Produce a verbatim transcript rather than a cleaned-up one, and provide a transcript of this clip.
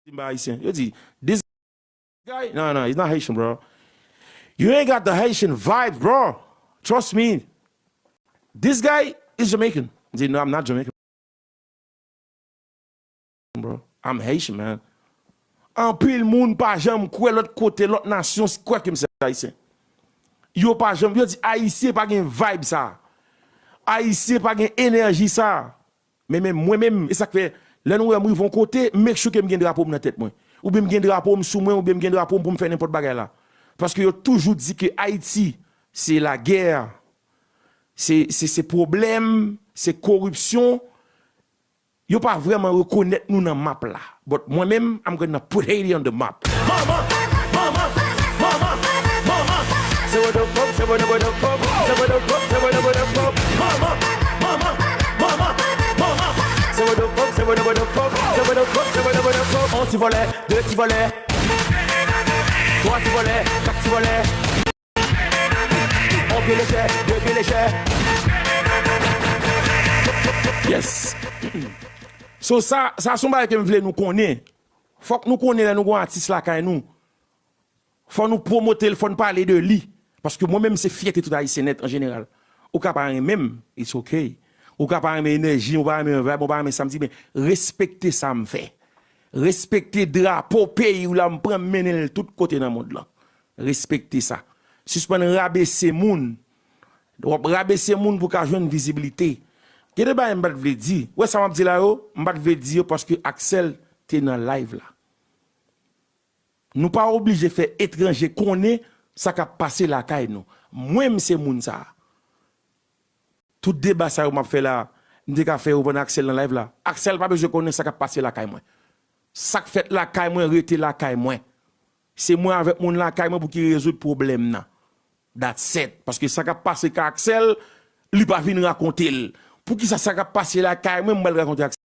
Simba Ayisyen. Yo di, this guy, no, no, he's not Haitian, bro. You ain't got the Haitian vibe, bro. Trust me. This guy is Jamaican. Di, no, I'm not Jamaican, bro. I'm Haitian, man. Anpil moun pa janm kwè lòt kote, lòt nasyon, kwè ke m se Ayisyen. Yo pa janm, yo di Ayisyen pa gen vibe sa. Ayisyen pa gen enèji sa. Men, men mwen menm, e sa k fè, lè nou wè m rive yon kote, m make sure ke m gen drapo m nan tèt mwen. Oubyen m gen drapo m sou mwen, oubyen m gen drapo m pou m fè nenpòt bagay la. Paske yo toujou di ke Ayiti, se lagè, se, se, se pwoblèm, se koripsyon. Yo pa vrèman rekonèt nou nan map la. But mwen menm, I'm gonna put Haiti on the map. Mama, mama, mama, mama. Se wè de pop, se wè de, wè de pop, se wè de pop, se wè de, wè de pop. Mama, mama, mama, mama. Se wè de pop, se wè de, wè de pop, se wè de pop, se wè de, wè de pop. On ti vòlè, de ti vòlè, twa ti vòlè, kat ti vòlè. On pye lejè, de pye lejè. Yes. So sa, sa se yon bagay ke m vle nou konnen. Fòk nou konnen lè nou gon atis lakay nou. Fò nou pwomote l, fò n pale de li. Paske mwen menm se fyète tout Ayisyen nèt an jeneral. Ou ka pa renmen m, it's ok. Ou ka pa renmen enèji m, ou pa renmen vibe, ou pa renmen sa m di, men respekte sa m fè. Respekte drapo peyi w la m pran m mennen l tout kote nan mond lan. Respekte sa. Sispann rabese moun. W ap rabese moun pou ka jwenn vizibilite. Gen de bagay m pa t vle di. Ou wè sa m ap di la yo, m pa t vle di yo paske Axel te nan live la. Nou pa oblije fè etranje konnen sa k ap pase lakay nou. Mwen, m se moun sa a. Tout deba sa yo m ap fè la, m te ka fè yo pandan Axel nan live la. Axel pa bezwen konnen sa k ap pase lakay mwen. Sa k fèt lakay mwen, rete lakay mwen. Se mwen avèk moun lakay mwen pou ki rezoud pwoblèm nan. That's it. Paske sa k ap pase ka Axel, li pa vin rakonte l. Poukisa sa k ap pase lakay mwen, m pral rakonte Axel?